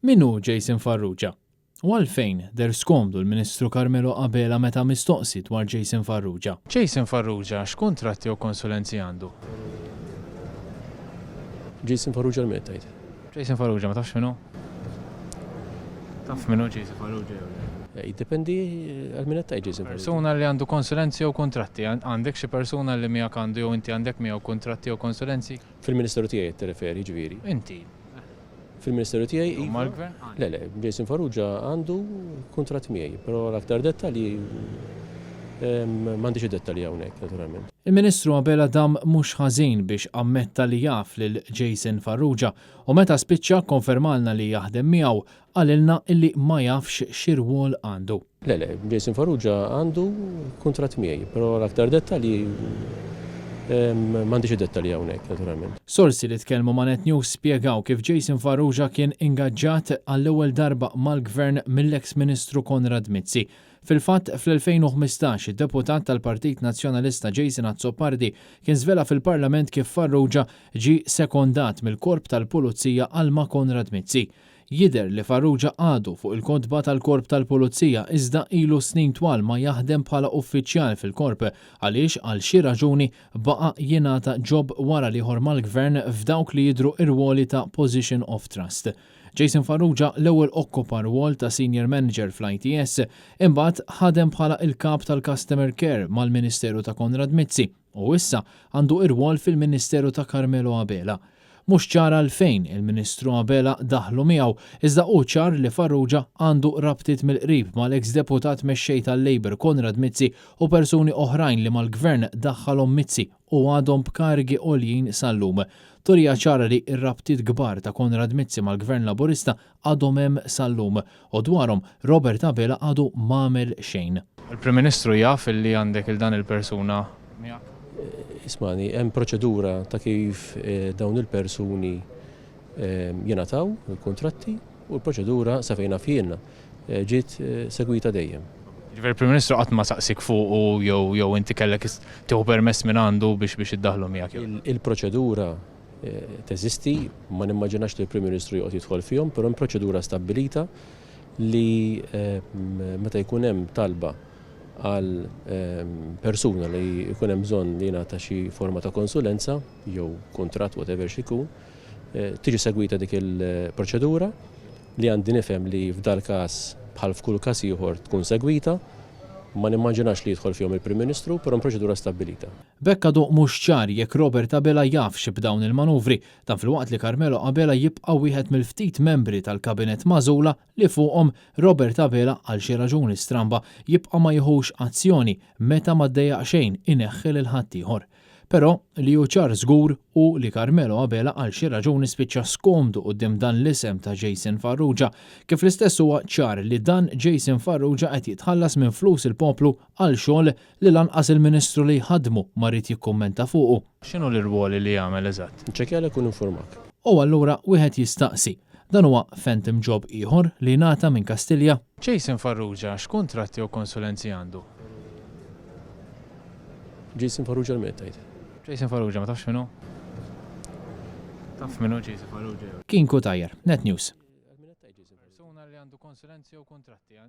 Min hu Jason Farrugia? U għalfejn deher skomdu l-Ministru Carmelo Abela meta mistoqsi dwar Jason Farrugia? Jason Farrugia x'kuntratti jew konsulenzi għandu? Jason Farrugia 'l min qed tgħid? Jason Farrugia ma tafx min hu? Taf min hu Jason Farrugia jew le? Jiddependi għal min qed tgħid Jason Farrugia. Persuna li għandu konsulenzi jew kuntratti. Għandek xi persuna li miegħek għandu jew inti għandek miegħu kuntratti jew konsulenzi? Fil-Ministeru tiegħi qed tirreferi jiġifieri? Inti. Fil-Ministeru tiegħi iva. Mal-Gvern? Le, le, Jason Farrugia għandu kuntratt miegħi, però l-aktar dettalji m'għandix id-dettalji hawnhekk naturalment. Il-Ministru Abela dam mhux ħażin biex ammetta li jaf lil Jason Farrugia u meta spiċċa kkonfermalna li jaħdem miegħu, qalilna illi ma jafx xi rwol għandu. Le, le, Jason Farrugia għandu kuntratt miegħi, però l-aktar dettalji m'għandix id-dettalji hawnhekk, naturalment. Sorsi li tkellmu ma' Net News spjegaw kif Jason Farrugia kien ingaġġat għall-ewwel darba mal-Gvern mill-eks Ministru Konrad Mizzi. Fil-fatt, fl-2015, id-Deputat tal-Partit Nazzjonalista Jason Azzopardi kien żvela fil-Parlament kif Farrugia ġie sekondat mill-Korp tal-Pulizija għal ma' Konrad Mizzi. Jidher li Farrugia għadu fuq il-kotba tal-Korp tal-Pulizija iżda ilu snin twal ma jaħdem bħala uffiċjal fil-Korp għaliex għal xi raġuni baqa' jingħata job wara l-ieħor mal-Gvern f'dawk li jidhru irwoli ta' position of trust. Jason Farrugia l-ewwel okkupa rwol ta' Senior Manager fl-ITS imbagħad ħadem bħala il-Kap tal-Customer Care mal-Ministeru ta' Konrad Mizzi. U issa għandu irwol fil-Ministeru ta' Carmelo Abela. Mhux ċar għalfejn il-Ministru Abela daħlu miegħu, iżda hu ċar li Farrugia għandu rabtiet mill-qrib mal-eks Deputat Mexxej tal-Labour Konrad Mizzi u persuni oħrajn li mal-Gvern daħħalhom Mizzi u għadhom b'karigi għoljin sal-lum. Turija ċara li r-rabtiet kbar ta' Konrad Mizzi mal-Gvern Laburista għadhom hemm sal-lum u dwarhom Robert Abela għadu m'għamel xejn. Il-Prim Ministru jaf illi għandek 'il dan il-persuna miegħek? Ismagħni, hemm proċedura ta' kif dawn il-persuni jingħataw il-kuntratti u l-proċedura sa fejn naf jien ġiet segwita dejjem. Jiġifieri il-Prim Ministru qatt ma saqsiek fuqu jew jew inti kellek tieħu permess mingħandu biex biex iddaħħlu miegħek jew? Il-proċedura teżisti, ma nimmaġinax li l-Prim Ministru joqgħod jidħol fihom, però hemm proċedura stabbilita li meta jkun hemm talba għal persuna li jkun hemm bżonn li jingħata xi forma ta' konsulenza jew kuntratt whatever xi jkun, tiġi segwita dik il-proċedura li għandi nifhem li f'dal-każ bħal f'kull każ ieħor tkun segwita. Ma nimmaġinax li jidħol fihom il-Prim Ministru, però hemm proċedura stabbilita. B'hekk għadu mhux ċar jekk Robert Abela jafx b'dawn il-manuvri, dan filwaqt li Carmelo Abela jibqa' wieħed mill-ftit membri tal-Kabinett magħżula li fuqhom Robert Abela għal xi raġuni stramba jibqa' ma jieħux azzjoni meta ma ddejjaq xejn ineħħi lil ħaddieħor. Però, li hu ċar żgur hu li Carmelo Abela għal xi raġuni spiċċa skomdu quddiem dan l-isem ta' Jason Farrugia, kif l-istess huwa ċar li dan Jason Farrugia qed jitħallas minn flus il-poplu għal xogħol li lanqas il-Ministru li jħaddmu ma ried jikkummenta fuqu. X'inhu l-irwoli li jagħmel eżatt? Niċċekkjalek u ninfurmak. U allura wieħed jistaqsi, dan huwa phantom job ieħor li ngħata minn Kastilja? Jason Farrugia x'kuntratti jew konsulenzi għandu? Jason Farrugia 'l min qed tgħid? Jason Farrugia ma tafx min hu? Taf min hu Jason Farrugia jew le? Kien Cutajar, Net News. Persuna li għandu konsulenzi jew kuntratti.